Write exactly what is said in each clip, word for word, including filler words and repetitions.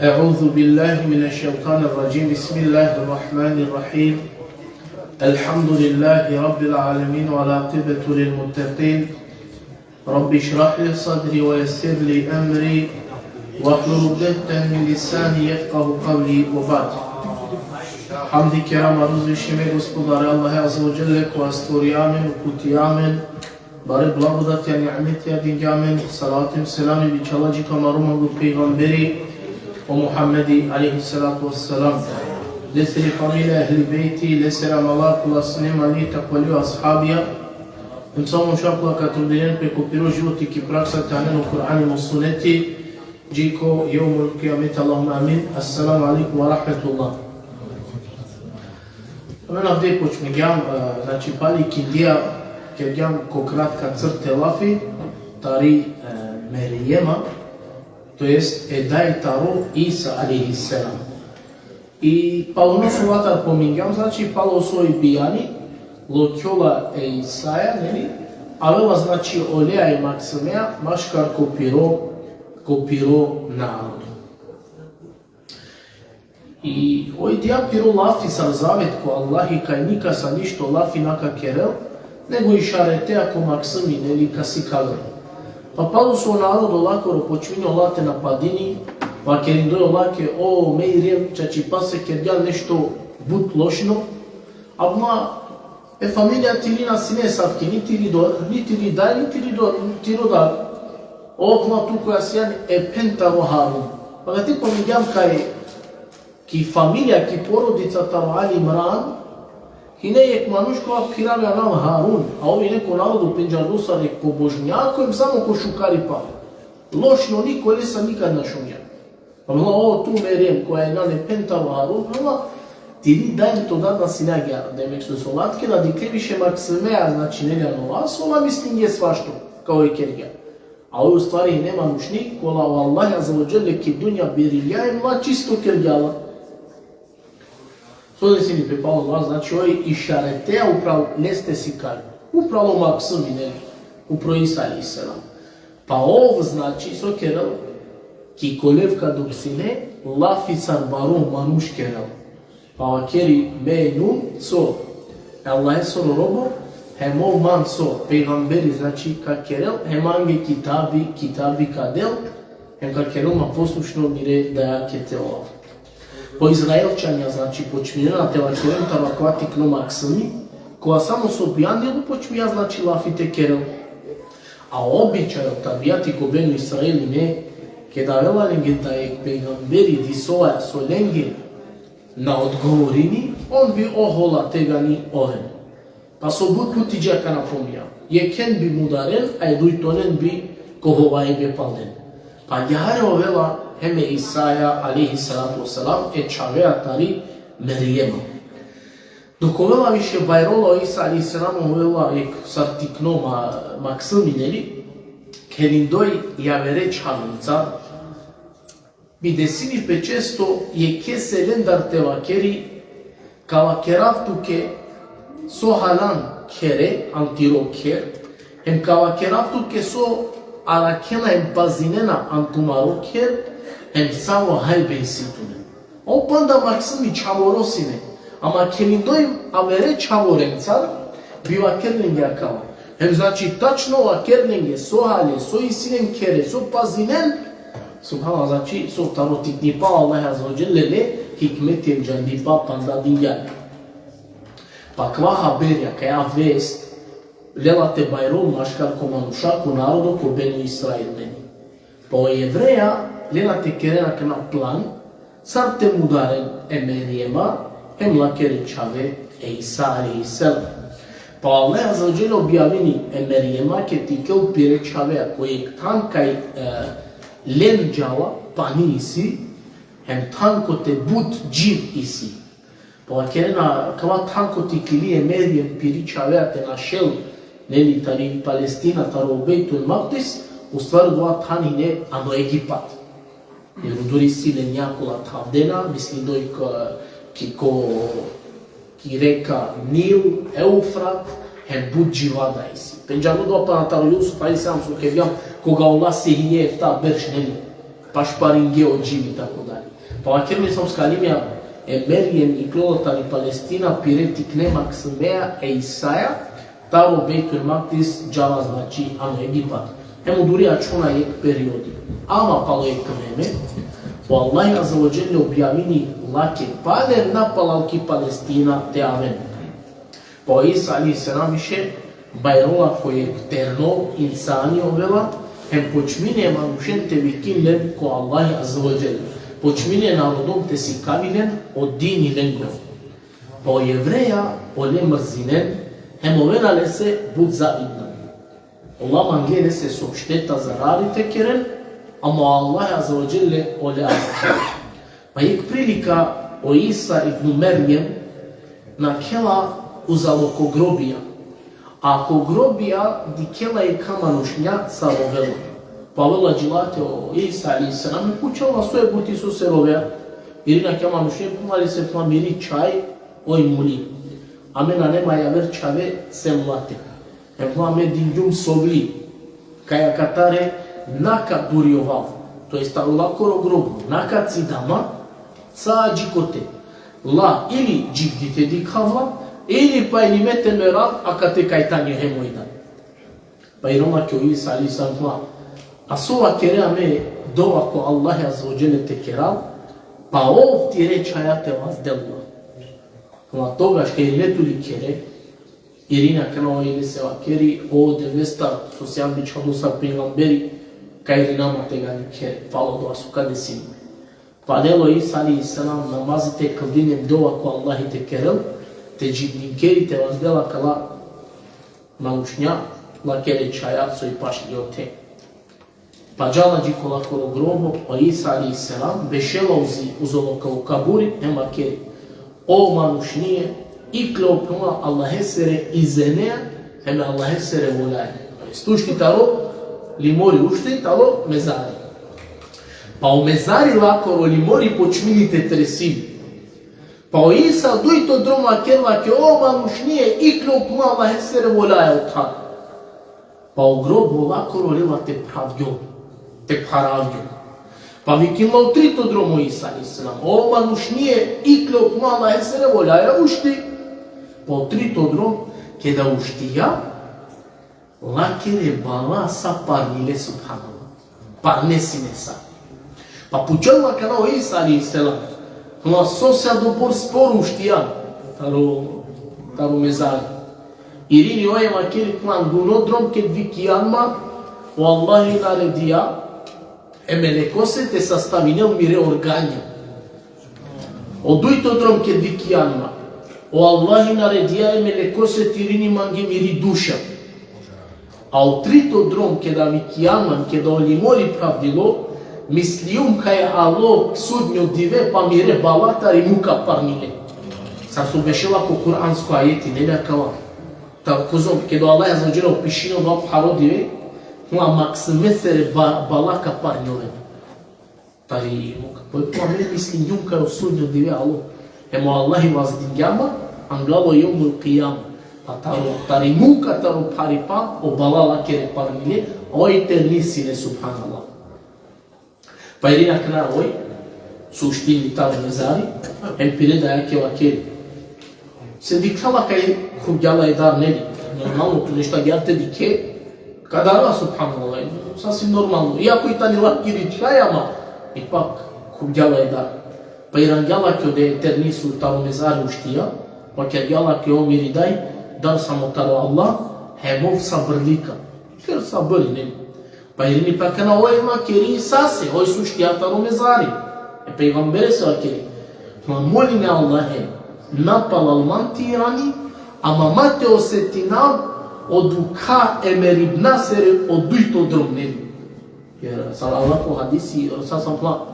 أعوذ بالله من الشيطان الرجيم. بسم الله الرحمن الرحيم. الحمد لله رب العالمين والعاقبة للمتقين. رب اشرح لي صدري ويسر لي أمري واحلل عقدة من لساني يفقه قولي وبعد. Hamdi kerama uzvišime Gospodare Allahe Azze ve Dželle, kova stvorija amen, uputija amen, bare blagodatija, ni'metija dingja amen, salati hem selami bičhalaja dži ko amaro manglo pejgamberi, o Muhammedi alejhi salatu vesselam. Lesiri familija, ehli bejti, lesera amala kola sine mani, takvali ashabija, hem sa o manuša kola ka trudinen pe ko piro životi ki praksa te anen o Kur'ani hem o suneti, dži ko jevmul kijamet, Allahumme amin. Esselamu alejkum ve rahmetullah. Amen avdive počmingjam, e, znači, pali ikindija, kergjam ko kratka crte lafi tari, e, Merijema, to jest e daj taro Isa alejhi selam. I palo so latar pomingjam, znači, palo so i Bijani, lokjola e Isaja, neli, avela, znači, oleja e maksimea maškar ko piro, ko piro narodo. I oj dija piro lafi sar zavet ko Allahi kaj nikasa ništo lafi na ka kerel, nego išaretea ko maksimi, neli, ka sikavel. Pa palo so o narodo lakoro počmini ola te napadini, vakerindoj olake: O Merijema, čačipase kergjan nešto but lošno, ama e familija tiri na sine asavki, ni tiri do, ni tiri daj, ni tiri do, tiro daj. O, ama tu koja sijan e phen taro Harun. Pa kate pomingjam kaj ki familija, ki porodica taro Ali Imran, hine jekh manuš kova phiravi anav Harun, a ov hine ko narodo pendžardo sar jekh pobožnjako, hem samo ko šukaripa. Lošno niko lesa nikad na šungja. Ama o tu Merijema, koja injan e phen taro Harun, ama tiri daj hem to dad na sine agjaar. Demek so so latke na dikhle više maksimea, znači, neli, ano vas, ola mislingje svašto, kaj oj kergja. A oj u stvari hine manušni kola o Allah Azze ve Dželle ki dunja birilja hem la čisto kergja la. So desini pe palo vas, znači, oj išaretea upral leste sikavi. Upral o maksimi, neli, upro Isa alejhi selam. Pa ov, znači, so kerel, ki kolevka dok sine, lafi sar baro manuš kerel. Pa vakeri: Me inum so, e Allahesoro robo, hem ov man so, pejgamberi, znači, ka kerel, hem mange kitabi, kitabi ka del, hem ka kerel ma poslušno mire dajake te ovav. Pa o Izraelčanja, znači, počminena te vakeren taro akava tikno maksimi, kova samo so bijani počmija, znači, lafi te kerel. A običaj, o tabijati ko Benu Israil ine, keda avela lenge da jekh pejgamberi disoja so lenge na odgovorini, on bi ohola tegani oven. Pa so but puti dži akana pomingjam. Jekhen bi mudaren, a e dujtonen bi ko hovajbe palden. Pa agjaar ovela hem e Isaja alejhi salatu ve selam, e čhavea tari Merijema. Dok ovela više bajrola o Isa alejhi selam, ovela jekh sar tikno ma-, maksimi, neli, khelindoj javere čhavenca, bi desini pe često jekhese lendar te vakeri: Ka vakerav tuke so halan khere, an tiro kher, hem ka vakerav tuke so arakhena hem pazinena an tumaro kher, hem savo hajbe isi tumen. O panda maksimi čhavoro sine, ama khelindoj avere čhavorencar, bi vakerel lenge akava. Hem, znači, tačno vakerel lenge so hale, so isi len khere, so pazinen, subhanallah, znači, so taro tiknipa o Allah Azze ve Dželle le hikmeti hem džandipa panda dingja. Pa akava haberja, akaja vest, lela te bajrol maškar ko manuša, ko narodo, ko Benu Israil, neli. Pa o Jevreja lena te keren akana plan, sar te mudaren e Merijema, hem lakere čhave e Isa alejhi selam. Pa Allah Azze ve Dželle objavini e Merijemake te ikel pire čhavea, ko jekh than kaj, e, len džala, pani isi, hem than kote but dživ isi. Pa vakerena, akava than kote ikili e Merijem piri čhavea te našel, neli, tari Palestina, taro Bejtul Makdis, u stvari dova than hine ano Egipat. Jer odori isi lenja kola thavdena, mislindoj ko, ki, ko, ki reka Nil, Eufrat, hem but dživa da isi. Pendžardo dova pana taro Jusuf alejhi selam so kergjam, koga ola sine efta berš, neli. Pa šparinge o dživi, tako dalje. Pa vakerela o islamsko alimija, e Merjem iklola tari Palestina pire tikne maksumea e Isaja, taro Bejtul Makdis džala, znači, ano Egipat. Hem oduri ačhona jekh periodi. Ama palo jekh vreme, o Allah Azze ve Dželle objavini lake palem napalal ki Palestina te aven. Pa o Isa alejhi selam više bajrola ko jekh terno insani ovela, hem počmini e manušen te vikin len ko Allah Azze ve Dželle. Počmini e narodon te sikavi len o dini lengro. Pa o Jevreja ole mrzinen, hem ovena lese but zavidna. Ola mangle lese so šteta, zarari te keren, ama o Allah Azze ve Dželle ole arakhen. Pa jekh prilika o Isa ibn Merjem nakhela uzalo ko grobija. A ko grobija dikhela jekh manušnja sar ovela. Pa avela džilate o Isa alejhi selam, pučela so e buti so se rovea. Irini akava manušnja, phenela lese: Phenela, miri čhaj, oj muli. Amen nane ma javer čhave sem late. Hem phenela, me dingjum sovli, kaj akatare na ka durijovav. To jest taro lakoro grobo na ka cidama, sa dži kote. La ili dživdi te dikhav la, ili pa ili me te merav, akate kaj tani hem oj dad. Pa irini akate o Isa alejhi selam, phenela: A so vakerea me dova ko Allah Azze ve Dželle te kerav, pa ov tire čhaja te vazdel la. Phenela: Togaš kaj irine tu li khere, irini akana oj lese vakeri: O Devlestar, so sijan bičhaldo sar pejgamberi, kaj irina ma tegani khere, palo dova so ka desini. Pa lelo Isa alejhi selam namazi te kldini hem dova ko Allahi te kerel, te dživdinkeri te vazdel akala manušnja, lakere čhaja so i pašljote. Pa džala dži ko lakoro grobo, o Isa alejhi selam bešela uzi, uzo lakoro kaburi, hem vakeri: O manušnie, iklo, phenela, Allahesere izenea, hem Allahesere voljaja. To jest ušti taro limori, ušti taro mezari. Pa o mezari lakoro limori počmini te tresini. Pa o Isa dujto drom vakerela ke: O manušnie, iklo, phenela, Allahesere voljaja otar. Pa o grobo lakoro lela te phravgjol, te pharavgjol. Pa vikinela o trito drom o Isa alejhi selam: O manušnie, iklo, phenela, Allahesere voljaja, ušti. Pa o trito drom, keda uštija, lakere bala sa parnile, subhanallah. Parne sine sa. Pa pučela akana o Isa alejhi selam: Phenela, sose adobor sporo uštijan taro, taro mezari? Irini oj hem vakeri: Phenela, anguno drom ked vikijan ma, o Allahi naredija e melekose te sastavinel mire organja. O dujto drom ked vikijan ma, o Allahi naredija e melekose te irini mange miri duša. A o trito drom keda vikijan ma, keda o limori phravdilo, mislijum kaj alo sudnjo dive, pa mire bala tari muka parnile. Sar so bešela ko kuransko ajeti, neli akava? Ta kozom, keda o Allah Azze ve Dželle opišini o pharo dive, phenela, maksumesere ba-, bala ka parnjolen. Tari muka. Pa phenela, me mislingjum kaj o sudnjo dive alo. Hem o Allahi vazdingja ma, anglo jevmul kijame. Pa taro, tari muka, taro pharipa, o bala lakere parnile, oj terni sine, subhanallah. Pa irini akana oj, so uštini taro mezari, hem pire dajake vakeri. Se dikhlja la kaj khuvgja la e dar, neli? Normalno, tu nešto agjaar te dikhe, ka dara, subhanallah, sasvim normalno. Iako i tani lakiri čhaj, ama ipak khuvgja la e dar. Pa irangja la ki ode terni so taro mezari uštija, vakergja la ki: O miri daj, dar samo taro Allah, hem ov sabrlika. Ker sabri, neli? Pa irini pa akana oj hem vakeri sase, oj so uštija taro mezari. E pejgamberese vakeri: Ma molin e Allahe, napalal man te irani, ama ma te osetinav o dukha e meribnasere o dujto drom, neli? Jer sar avela ko hadisi, o Resul sallallahu alejhi ve sellem phenela,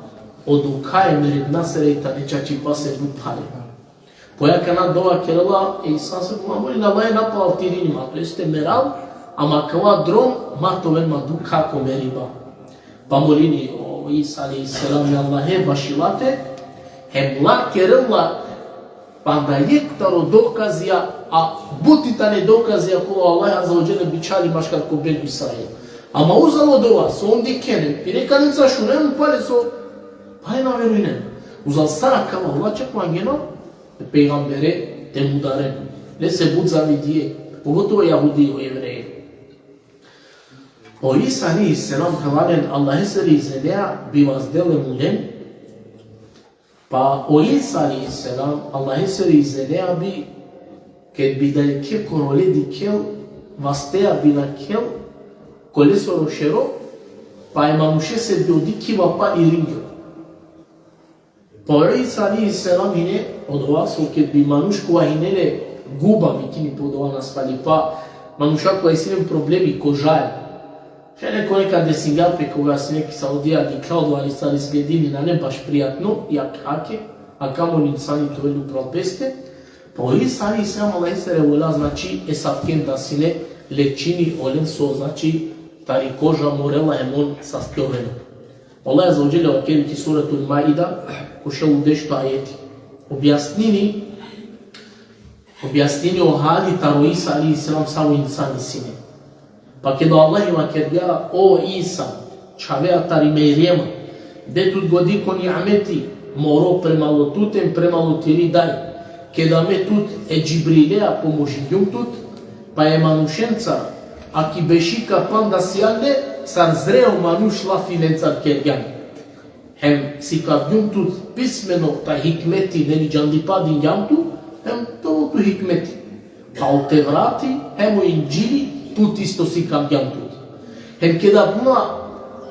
o dukha e meribnasere tane čačipase but phare. Pa akana dova kerela e Isa alejhi selam, molini e Allahe napalal te irini ma, to jest te merav, ama akava drom ma te oven ma dukha ko meriba. Pa molini o Isa alejhi selam e Allahe baši late, hem lakerela panda jekh taro dokazija, a buti tane dokazija kola o Allah Azze ve Dželle bičhali maškar ko Benu Israil. Ama uzalo dova, so on dikhena, pire kanen sa šunen, pale so, pale na verujnen. Uzal sa akava ola, čak mangena e pejgambere te mudaren. Lese but zavidije, pogotovo jahudi, o jevreje. O Isa alejhi selam, phralalen, Allahesere izenea bi vazdel e mulen, pa o Isa alejhi selam, Allahesere izenea bi, ked bi dajekhe korole dikhel, vastea bi nakhel ko lesoro šero, pa e manušese bi odikhiba pa iringjo. Pa o Isa alejhi selam hine odova so ked bi manuš kova hine le guba, vikini pe odova nasvalipa, manuša kova isi len problemi kožaja. Šaj neko nekad desingja pe koga sine ki Saudija, dikhlja odova, ali sar izgledini nane baš prijatno, jak hake, a kamoli insani te ovel upral peste. Pa o Isa alejhi selam, Allahesere vola, znači, e savken da sine lečini olen so, znači, tari koža morela hem on saskjovena. Allah azze ve dželle vakeri ki Suretul Maida, ko šel u dešto ajeti. Objasnini, objasnini o hali taro Isa alejhi selam, savo insani sine. Pa keda o Allah vakergja: O Isa, čhavea tari Merjema, de tut godi ko nimeti moro premalo tut hem premalo tiri daj, keda me tut e Džibrilea pomožingjum tut, pa e manušenca, a ki beši ka panda sijal le, sar zreo manuš lafi lencar kergjan. Hem sikavgjum tut pismeno, taj hikmeti, neli, džandipa dingjam tut, hem tolo tu hikmeti. Pa o Tevrati, hem o Indžili, tut isto sikavgjam tut. Hem keda puna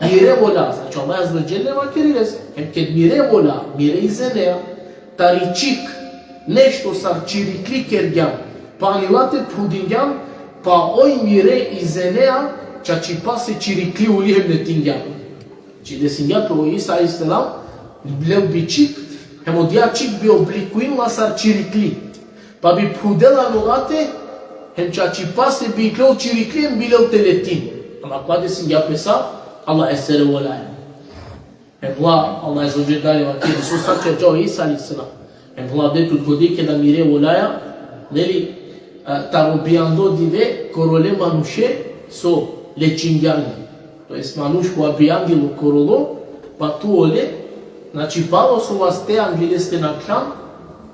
mire vola, znači Allah azze ve dželle vakeri lese, hem ked mire vola, mire izenea, tari čhik nešto sar čirikli kergjam, pa anila te phudingjam, pa oj mire izenea, čačipase čirikli uli hem letingjam. Znači, desingja pe o Isa alejhi selam, lel bi čhik, hem odija čhik bi oblikuinla sar čirikli. Pa bi phudela ano late, hem čačipase bi iklol čirikli, hem bi lel te letin. Ama kova desingja pe sa, Allahesere volaja. Hem pla, Allah azze ve dželle dalje vakeri, so sa kergja o Isa alejhi selam. Hem pla, de tut godi keda mire volaja, neli, a, taro bijando dive korole manuše so lečingjan le. To jest manuš kova bijandilo korolo, pa tu ole, znači palo so vaste anglileste nakhlan,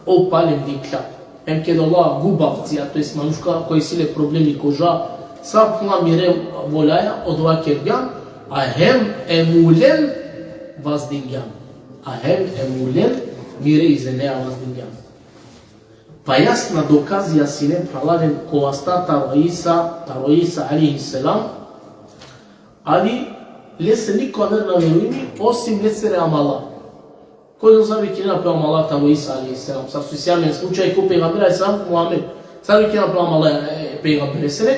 o palem dikhla. Hem keda ola gubavcija, to jest manuš kova isi le problemi koža, sa puna mire volaja, odova kergjan, a hem e mulen vazdingjan. A hem e mulen mire izenea vazdingjan. Pa jasna dokazija sine, phralalen, ko vasta taro Isa, taro Isa alejhi selam, ali lese niko aver na verujini, osim lesere amala. Ko zna sar vikinena pe amala taro Isa alejhi selam, sar so isi amen slučaj ko pejgamber alejhi selam, Muhammed. Sar vikinena pe amala e pejgamberesere?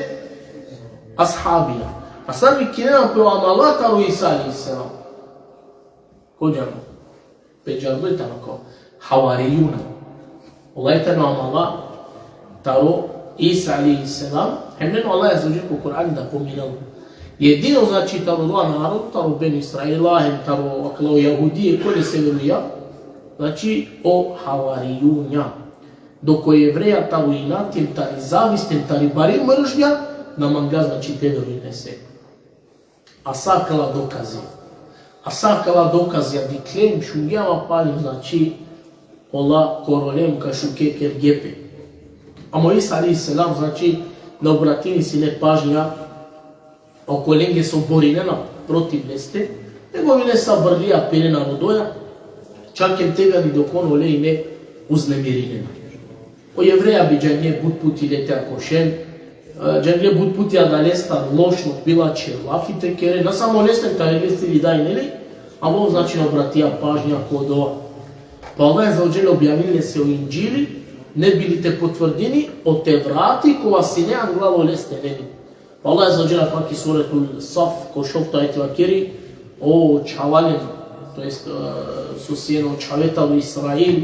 Ashabija. A sar vikinena pe amala taro Isa alejhi selam? Ko džanela? Pe džanela tano ko havarijuna. Ola tano amala taro Isa alejhi selam, hem len o Allah azze ve dželle ko Kur'ani da pominel. Jedino, znači, taro ola narodo, taro Beni Israila, hem taro akala o jahudije, kole se verujnja, znači, o havarijunja. Dok o jevreja taro inat, hem tari zavist, hem tari bari mržnja, na mangla, znači, te verujne se. A sa akala dokazija. A sa akala dokazija dikhlem, šungjam, a palem, znači, ola korole hem ka šuke kerge pe. Ama o Isa alejhi selam, znači, na obratini sine pažnja okolenge so borinena protiv leste, nego ine sabrlija pire narodoja, čak hem tegani dok on ole ine uznemirinena. O jevreja bi džangle but puti le te akošen, e, džangle but puti adalestar lošno bilačhe lafi te keren, na samo lestar, tari lesiri daj, neli, ama on, znači, na obratija pažnja ko odova. Pa Allah azze ve dželle objavini lese o Indžili, ne bi li te potvrdini o Tevrati kova sine anglalo leste, neli. Pa Allah azze ve dželle pak ki Suretul Saf, ko šovto ajeti vakeri: O čhavalen, to jest, e, so sien o čhave taro Israil,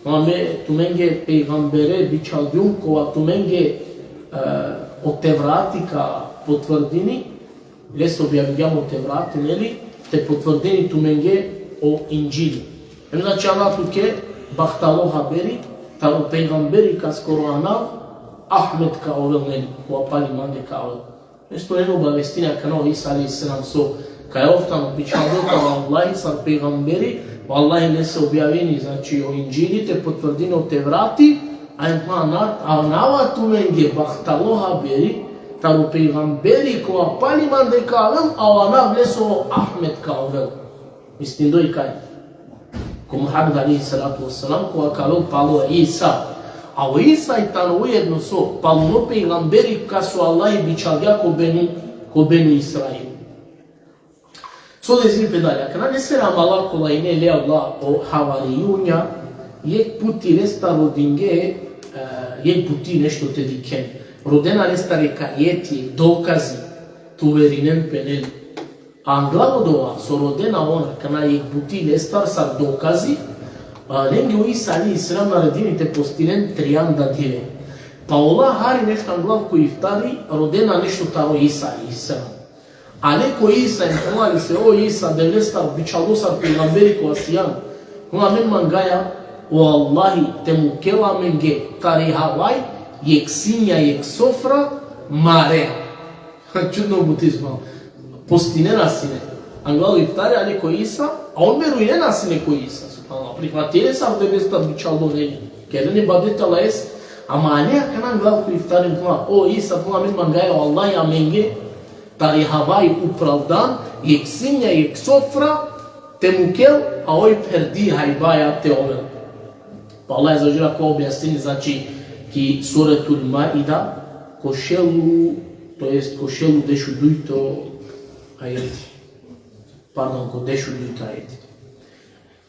ma me tumenge pejgambere bičhalgjum, kova tumenge, e, o Tevrati ka potvrdini, lese objavgjam o Tevrati, neli, te potvrdini tumenge o Indžili. Hem, znači, ana tuke bahtalo haberi, taro pejgamberi kaskoro anav Ahmed ka ovel, neli, kova pali mande ka ovel. Isto len obavestini akana o Isa alejhi selam so, kaj ov tano bičhaldo taro Allahi sar pejgamberi, o Allahi lese objavini, znači, o Indžili, te potvrdini o Tevrati, a em pana, a anava tumenge bahtalo haberi, taro pejgamberi kova pali mande ka avel, a o anav leso Ahmed ka ovel. Mislindoj kaj? Ko Muhammed alejhi salatu vesselam, kova ka avel palo Isa. A o Isa i tano ujedno so, paluno pejgamberi kas o Allahi bičhalgja ko Benu, ko Benu Israil. So desini pe dalje? Akana lesere amala kola ine le avla o havarijunja, jekh puti lestar rodinge, e, jekh puti nešto te dikhen. Rodena lestar jekh ajeti, dokazi, te uverinen pe len. Anglal odova, so rodena on akana jekh puti lestar sar dokazi, a, lenge o Isa alejhi selam naredini te postinen trianda dive. Pa ola hari nešto anglal ko iftari, rodena nešto taro Isa alejhi selam. Ale ko Isa, em phenela lese: O Isa, Devlestar bičhaldo sar pejgamberi kova sijan. Phenela: Amen mangaja o Allahi te mukel amenge tari havaj jekh sinja, jekh sofra, mare. Čudno buti, subhanallah. Postinena sine. Anglal o iftari, ale ko Isa, a on verujnena sine ko Isa, subhanallah. Prihvatile sar Devlestar bičhaldo, neli. Keren ibadet Allahese, ama ale akana anglal ko iftari, phenela: O Isa, phenela, amen mangaja o Allahi amenge tari havaj upraldan, jekh sinja, jekh sofra, te mukel, a oj perdi hajbaja te ovel. Pa Allah azze ve dželle ka objasnini, znači, ki Suretul Maida, ko šel u, to jest ko šel u dešudujto ajeti. Pardon, ko dešudujto ajeti.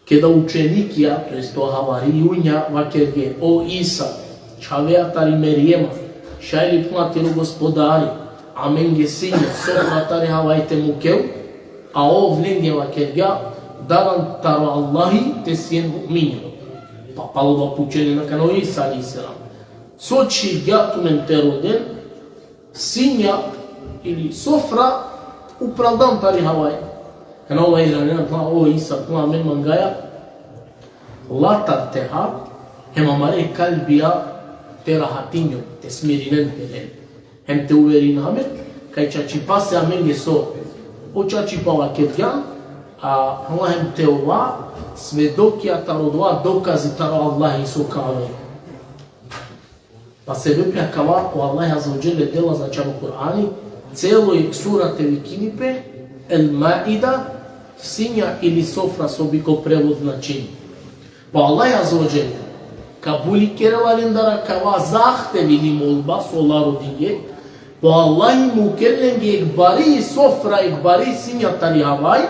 Keda učenikija, to jest o havarijunja, vakerge: O Isa, čhavea tari Merijema, šaj li, phenela, tiro Gospodari amenge sinja, sofra tari havaj te mukel? A ov lenge vakergja: Dalan taro Allahi te sien mu'minja. Pa palo odova pučen len akana o Isa alejhi selam: So čhivgja tumen te roden sinja ili sofra upraldan tari havaj? Akana ola iranena, phenela: O Isa, phenela, amen mangaja latar te ha, hem amare kalbija te rahatinjon, te smirinen pe len. Hem te uverina amen, kaj čačipase amenge so o čačipa vakergjan, a, phenela, hem te ova svedokija taro dova, dokazi taro Allahi so ka avel. Pa sebepi akava o Allah azze ve dželle dela, znači, ano Kur'ani, celo jekh sura te vikini pe El Maida, sinja ili sofra, so bi ko prevod značini. Pa Allah azze ve dželle kabuli kerela lendar akava zahtev ili molba so ola rodinge, pa Allah mukel lenge jekh bari sofra, jekh bari sinja tari havaj,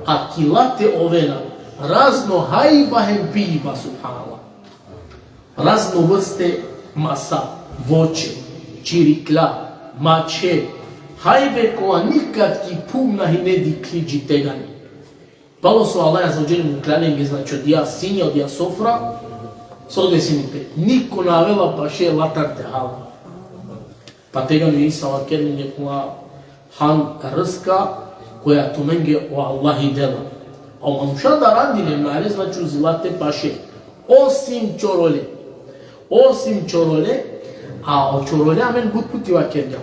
a kila te ovena razno hajba hem piba, subhanallah. Razno vrste masa, voće, čirikla, mače, hajbe kova nikad ki phuv na hine dikhlji dži tegani. Palo so Allah azze ve dželle mukla lenge, znači, odija sinja, odija sofra, so desini pe? Niko na avela paše latar te hal. Pa tegani o Isa vakerela lenge, phenela: Han rska koja tumenge o Allahi dela. A o manuša darandile, nane, znači, uzela te paše, osim čorole. Osim čorole, a o čorole amen but puti vakergjam.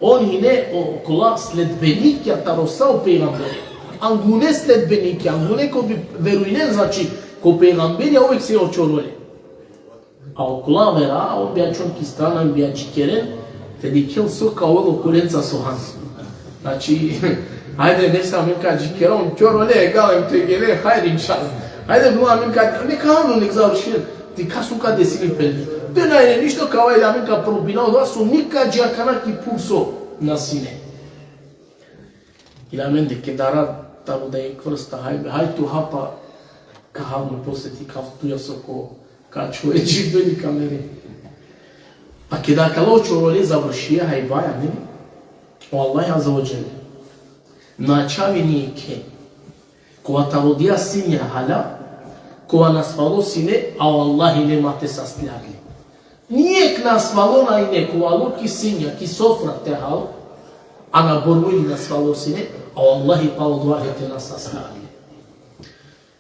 On hine okola sledbenikija taro sa o pejgamberi. Angune sledbenikija, angune ko bi verujnen, znači, ko pejgamberi, a uvek sine o čorole. A okola avera, on bi ačhon ki strana, bi adžikeren, te dikhel so ka ovel okolenca so han. Znači, ajde, neka amen ka adžikera, on čorole, egal, em te gele, hajde, inšallah. Ajde, bu amen ka, neka ano, nek završel, dikha so ka desini pe len. Te na ine ništo, ka, ajde, amen ka probina odova so nikad dži akana ki phuv so na sine. Ili amende keda ara taro da jekh vrsta, haj, haj tu hapa, ka hal me poseti, ka tuja so ko, ka čhove dži doli kamere. Pa keda akala o čorole završija hajbaja, ne? O Allah azze ve dželle na ačhavi ni jekhe kova taro odija sinja hala, kova nasvalo sine, a o Allahi le ma te sasljavi le. Ni jekh nasvalo na ine kova alo ki sinja, ki sofra te hal, a na bormuli, nasvalo sine, a o Allahi palo dova le te na sasljavi le.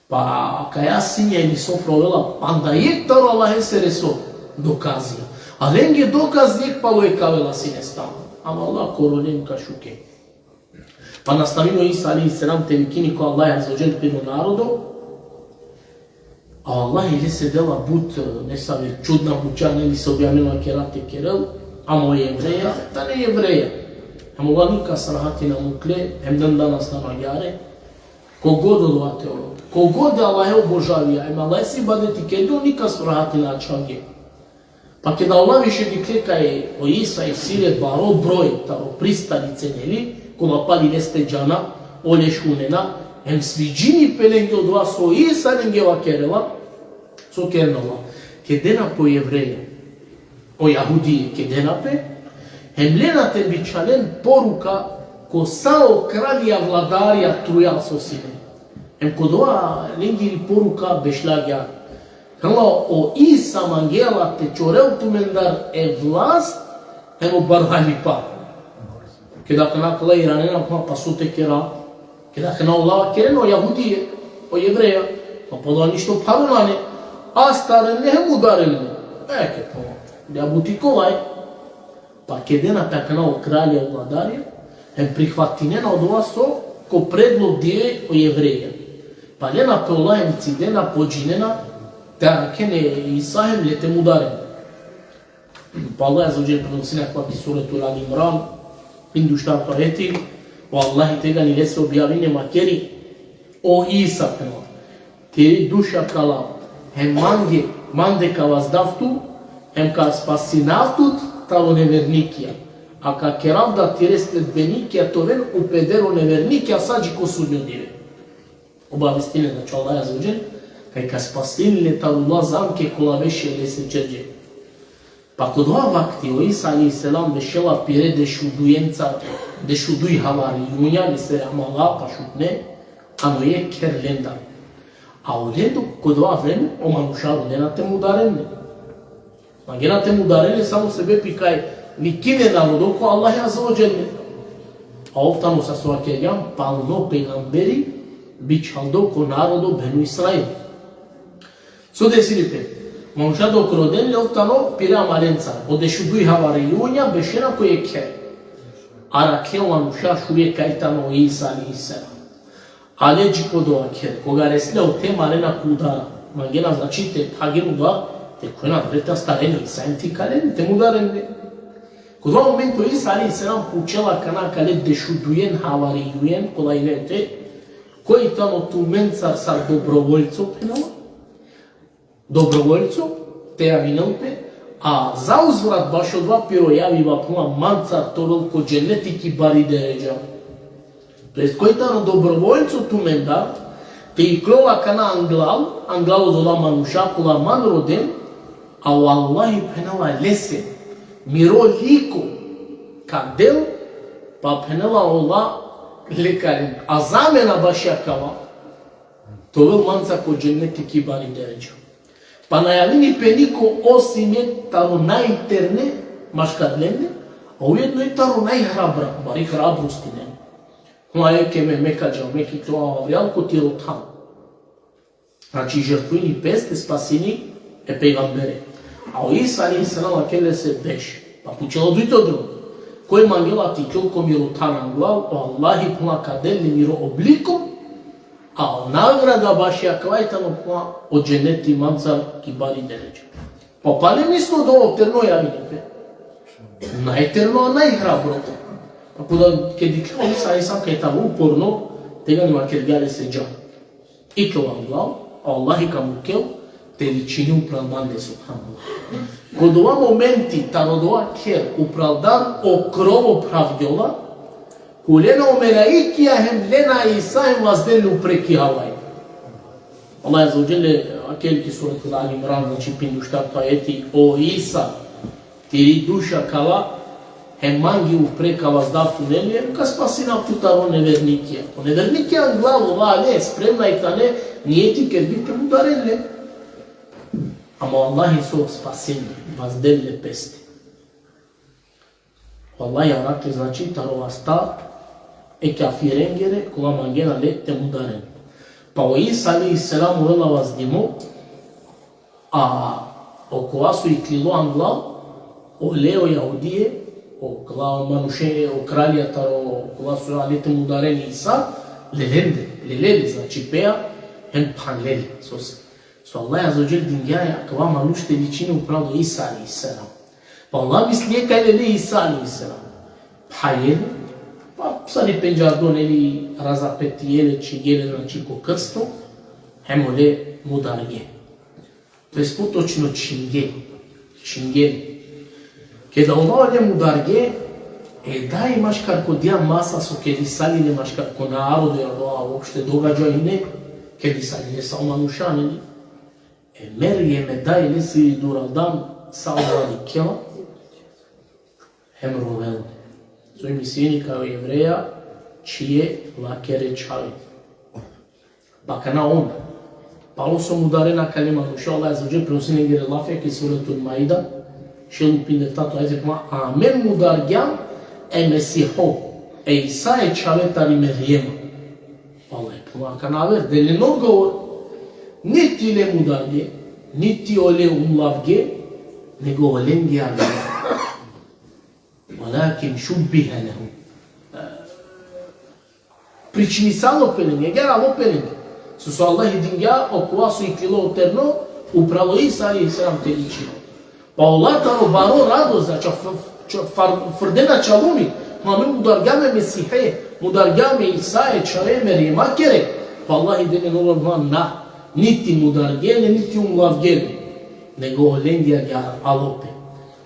Pa kaja sinja ili sofra ovela panda jekh taro Allahesere so dokazija. A lenge dokaz jekh palo jekh avela sine stalno. Ama Allah korolem ka šuke. Pa nastavini o Isa alejhi selam te vikini ko Allah azze ve dželle piro narodo, a Allah lese dela but, e, nesave čudna buća, neli, so bi amen vakera te kerel, ama o Jevreja, tane Jevreja. Hem ola nikas rahati na mukle, hem dan danas tano agjaar. Kogod odova te oro, kogod e Allahe obožavija, hem Allahese ibadeti kergja, nikas rahati na ačhavgja. Pa keda ola više dikhle kaj o Isa isi le baro broj taro pristalice, neli, kola pali leste džana, ole šunena, hem sviđini pe lenge odova so o Isa lenge vakerela, so kerena ola? Kedena pe o Jevreja, o Jahudije, kedena pe, hem lena te bičhalen poruka ko sa o kralija, vladarija, trujal so sine. Hem kodova lengiri poruka bešlagja. Phenela, o Isa mangela te čorel tumendar e vlast hem o baro halipa. Keda akana akala iranena, pa, pa so te kera? Keda akana ola kerena, o Jahudije, o Jevreja, pa, pa ola ništo pharo nane, astaren le hem udaren le. Eke, pa, ja buti kolaj. Pa kedena pe akana o kralja, o vladarija, hem prihvatinena odova so ko predlog dije o Jevreja. Pa lena pe ola hem cidena, podžinena te arakhen e Isa hem le te mudaren. Pa Allah azze ve dželle prenosini akava ki Suretul Ali Imran, pinduštarto ajeti, o Allahi tegani lese objavini, vakeri: O Isa, phenela, tiri duša ka lav, hem mange, mande ka vazdav tu, hem ka spasinav tut taro nevernikija, a ka kerav da tire sledbenikija te oven upedere o nevernikija sa dži ko sudnjo dive. Obavestini le, znači, Allah azze ve dželle, kaj ka spasini le taro ola zamke kola beše lese čerđe. Pa ko dova vakti o Isa alejhi selam bešela pire dešudujenca, dešuduj havarijunja, lesere amala pašutne, ano jekh kher lendar. A olendar ko dova vreme o manuša rodena te mudaren le. Mangena te mudaren le samo sebepi kaj vikini e narodo ko Allah azze ve dželle. A ov tano, sar so vakergjam, palno pejgamberi bičhaldo ko narodo Benu Israil. So desini pe? Manuša dok roden le, ov tano pire amalenca. O dešuduj havarijunja bešena ko jekh kher. Arakhle o manuša, šunge kaj tano o Isa alejhi selam. Ale dži ko dova kher. Koga resle ote, marena ko udara. Mangena, znači, te phagen udar, te khuven andre te astaren e Isa hem te ikalen le, te mudaren le. Ko dova momento o Isa alejhi selam pučela akana akale dešudujen havarijujen kola ine ote, koj tano tumencar sar dobrovoljco, phenela, dobrovoljco te javinel pe, a za uzvrat bašo dova piro javiba, phenela, mancar te ovel ko dženeti ki bari deredža. To jest, koj tano dobrovoljco tumendar te iklol akana anglal, anglal odola manuša kola man roden, a o Allahi, phenela, lese miro liko ka del, pa, phenela, ola le ka len. A zamena baši akava, te ovel mancar ko dženeti ki bari deredža. Pa na javini pe niko osim jekh taro najterne maškar lende, a ujedno i taro najhrabra, bari hrabrosti lende. Kova eke me, me ka džav, me ka iklov avrijal ko tiro than. Znači, žrtvujini peste, spasini e pejgambere. A o Isa alejhi selam vakerel lese: Beš. Pa pučela o dujto drom: Koj mangela te iklol ko miro than anglal, o Allahi, phenela, ka del le miro obliko, a o nagrada baši akava i tano, phenela, o dženeti mancar ki bari deredža. Pa pale mislo dova o terno javini pe. Najterno, a najhrabro. Pa koga, keda dikhlja o Isa alejhi selam kaj tano uporno, tegani vakergja lese: Dža. Iklo anglal, a o Allahi ka mukel te ličini upral mande, subhanallah. Ko dova momenti, taro dova kher, upral dan o krovo phravgjola, kulena o melaikija hem lena e Isa hem vazdel le upre ki havai. Allah azze ve dželle vakerel ki Suretul Ali Imran, znači, pinduštarto ajeti: O Isa, tiri duša ka lav, hem mange upre ka vazdav tu, neli, hem ka spasinav tu taro nevernikija. O nevernikija anglal ola ale, spremna i tane, nijeti kergje te mudaren le. Ama o Allahi so spasini, vazdel le peste. O Allahi arakhle, znači, taro vasta e kafirengere, kola mangena le te mudaren. Pa o Isa alejhi selam ovela vazdimo, a okova so iklilo anglal, ole o jahudije okola o manuše, o kralja taro kola so ale te mudaren e Isa, lelende, lelele, znači pea, hem phanlele. So, so Allah Azze ve Dželle dingja e akava manuš te ličini upral o Isa alejhi selam. Pa Allah mislinge kaj lele Isa alejhi selam. Phaljele, pa sar i pendžardo, neli, razapetijele, čhingele, znači ko krsto, hem ole mudarge. To jest potočno čhinge. Čhinge. Keda ola ole mudarge, e daj maškar ko dija masa so kedisali le maškar ko narodo, ja, a uopšte događaja ine, kedisali le sa o manuša, neli? E Merjem e daj lesi duraldan sa ola dikhela, hem rovela. Soj mislini kaj o Jevreja čhije lakere čhave. Pa akana on, palo so mudarena akale manuša, Allah Azze ve Dželle prenosini lengere lafija ki Suretul Maida, šel u pindeftato ajeti, phenela: Amen mudargjam e Mesiho, e Isa e čhave tari Merjema. Vallahi, phenela, akana aver, dele odgovor, niti le mudarge, niti ole umlavge, nego olenge avela. Velakin šubbihe lehu. Pričminisalo pe lenge, agjaar alo pe lenge. So, so Allah dingja okova so iklilo o terno, upral o Isa alejhi selam te ličini. Pa ola taro baro radost, znači, f-, f-, far-, frdena čalumi, ma me mudargjam e Mesihe, mudargjam e Isa e čhave Merjemakere, pa Allah dele odgovor, na, niti mudarge le, niti umlavge le, nego olenge agjaar alo pe.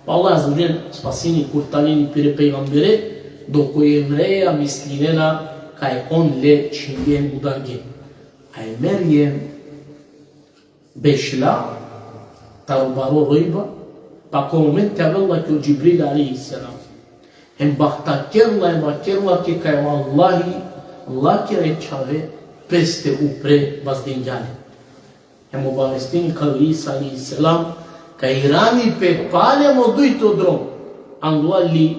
Pa Allah Azze ve Dželle spasini, kurtalini pire pejgambere, dok o Jevreja mislinena kaj on le čhinge, mudarge. A e Merjem bešla taro baro rojba, pa ko moment te avel la ki o Džibril alejhi selam. Hem bahtakerla, hem vakerla kaj o Allahi lakere čhave peste upre vazdingja le. Hem obavestini kaj o Isa alejhi selam ka irani pe palem o dujto drom, anglal i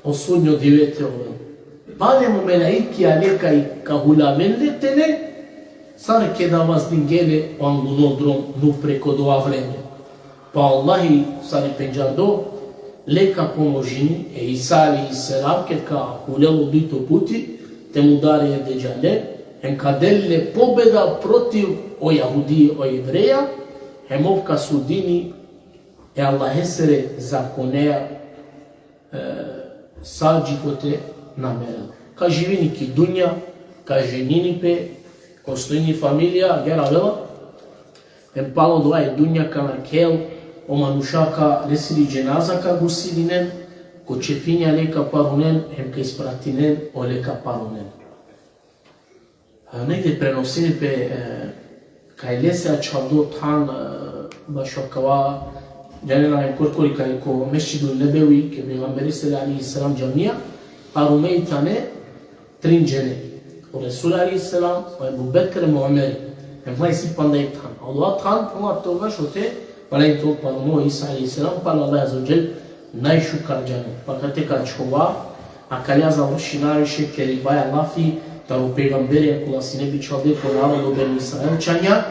o sudnjo dive te ovel. Palem o melaikija le ka, ka hulaven le tele, sar keda vazdingje le o angluno drom upre ko dova vreme. Pa Allahi, sar i pendžardo, le ka pomožini e Isa alejhi selam ked ka hulel o dujto puti te mudari e Dedžale, hem ka del le pobeda protiv o Jahudije, o Jevreja, hem ov ka sudini e Allahesere zakoneja, e, sa dži kote na merel. Ka živini ki dunja, ka ženini pe, ka osnujini familija, agjaar avela, hem palo dova e dunja ka nakhel, o manuša ka lesiri dženaza ka gusilinen, ko čefinja le ka parunen, hem ka ispratinen, ole ka parunen. A, negde prenosini pe, e, kaj lese ačhavdo than, e, bašo akava, džanena, korkori kaj ko Mesdžidul Nebevi, ki pejgamberesere alejhi selam džamija, parume i tane trin džene. O Resul alejhi selam, o Ebu Bekr, o Omer, hem isi panda i than. Alo than, puma toga šote, pala i to parumo Isa alejhi selam, pala Allah azze ve dželle, najšukar džene. Pa kate ka ačhova, akaleja završina više keribaja lafi taro pejgamberi, kola sine bičhalde ko narodo Beni Israilčanja,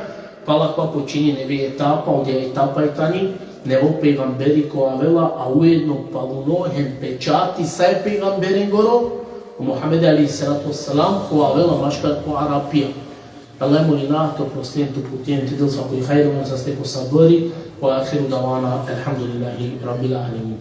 pala kova počini nevi etapa, odija etapa i tani, nevo pejgamberi kova avela, a ujedno paluno hem pečati sa e pejgamberengoro, o Muhammed alejhi salatu ve selam, kova avela maškar ko Arapija. Allah molina te oprostini, te uputini, te del svako hajri, nas te ko sabri, ve ahiru davana, elhamdulillahi rabbil alemin.